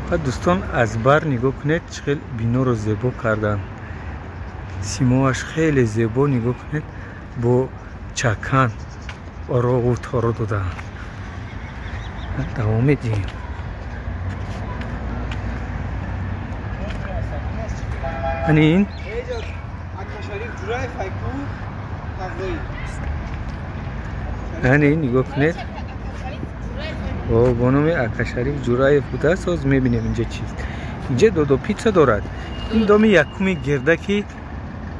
Ва дӯстон, аз бар нигоҳ кунед, чӣ хел биноро зебо карданд. Симоаш хеле зебо, нигоҳ кунед, бо чакан ороғу торо додаанд. Давом медиҳем. Ани ин ани нигоҳ кунед, бо номи Акашариф Ҷураев будааст. Ҳоз мебинем инҷа чист. Инҷа додо питса дорад. Ин доми якуми гирдаки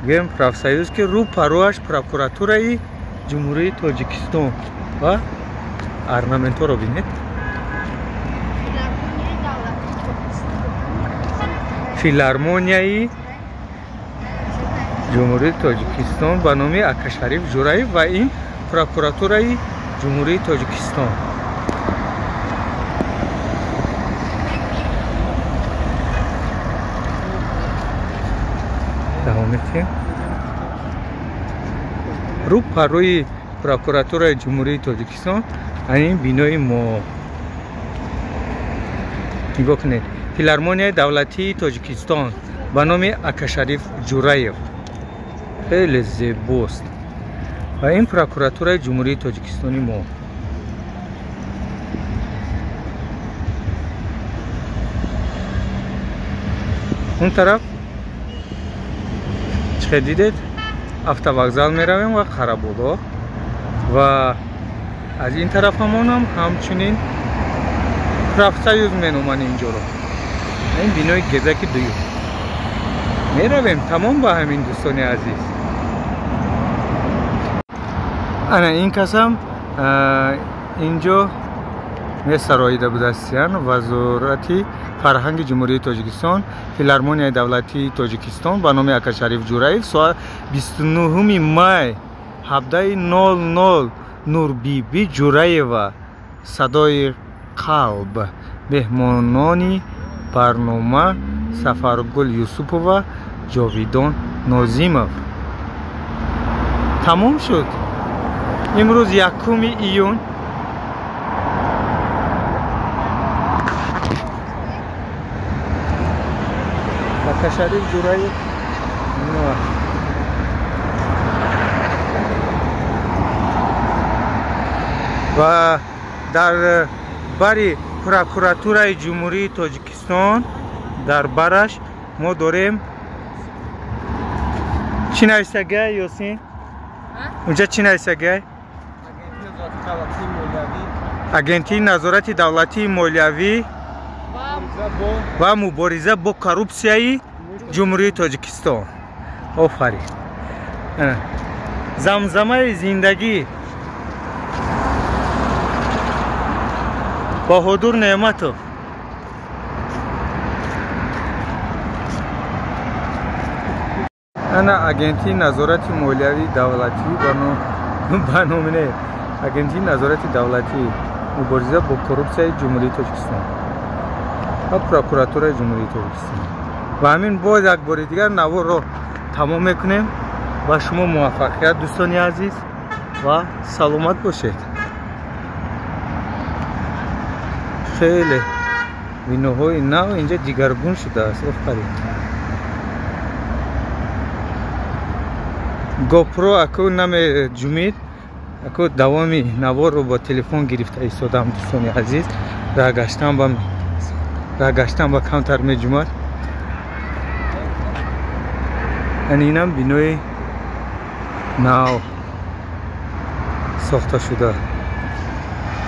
гӯем профсоюз, ки рӯ пароаш прокуратураи Ҷумҳурии Тоҷикистон ва орнаментҳоро бинед. Филармонияи Ҷумҳурии Тоҷикистон ба номи Акашариф Ҷураев ва ин прокуратураи Ҷумҳурии Тоҷикистон. Давом медиҳем. Рӯ парои прокуратураи Ҷумҳурии Тоҷикистон ин бинои мо. Нигоҳ кунед, Филармонияи давлатии Тоҷикистон ба номи Акашариф Ҷураев. Хеле зебост. Ва ин прокуратураи Ҷумҳурии Тоҷикистони мо. Он тараф чӣ дидед, автовокзал меравем ва Қараболо, ва аз ин тараф ҳамонам ҳамчунин профсоюз меноманд инҷоро. Ин бинои гирдаки дуюм меравем. Тамом ба ҳамин, дӯстони азиз. Ана ин касам инҷо месароида будастиян. Вазорати фарҳанги Ҷумҳурии Тоҷикистон, Филармонияи давлатии Тоҷикистон ба номи Акашариф Ҷураев соат 29 май 17:00 Нурбиби Ҷураева садои қалб, меҳмонони барнома Сафаргул Юсупова, Ҷовидон Нозимов. Тамом шуд. Имрӯз 1 июн. Акашариф Ҷураев. Ва дар бари прокуратураи Ҷумҳурии Тоҷикистон дар бараш мо дорем чӣ нависагай, Ёсин? Унҷа чӣ нависагай? Агентии назорати давлатии молиявӣ ва мубориза бо коррупсияи Ҷумҳурии Тоҷикистон. Офарин. Замзамаи зиндагӣ. Баҳодур Неъматов. Ана агентии назорати молиявии давлатӣ ба номи Агентии назорати давлатии мубориза бо коррупсияи Ҷумҳурии Тоҷикистон ва прокуратураи Ҷумҳурии Тоҷикистон. Ва ҳамин боз як бори дигар наворро тамом мекунем. Ба шумо муваффақият, дӯстони азиз, ва саломат бошед. Хеле биноҳои нав инҷа дигаргун шудааст. Офарин. GoPro аку намеҷумид, аку давоми наворро бо телефон гирифта истодам, дӯстони азиз. Раҳ гаштан ба камтар меҷумад. Яъне инам бинои нав сохта шуда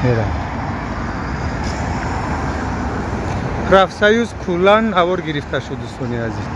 мерам. Профсоюз куллан навор гирифта шуд, дӯстони азиз.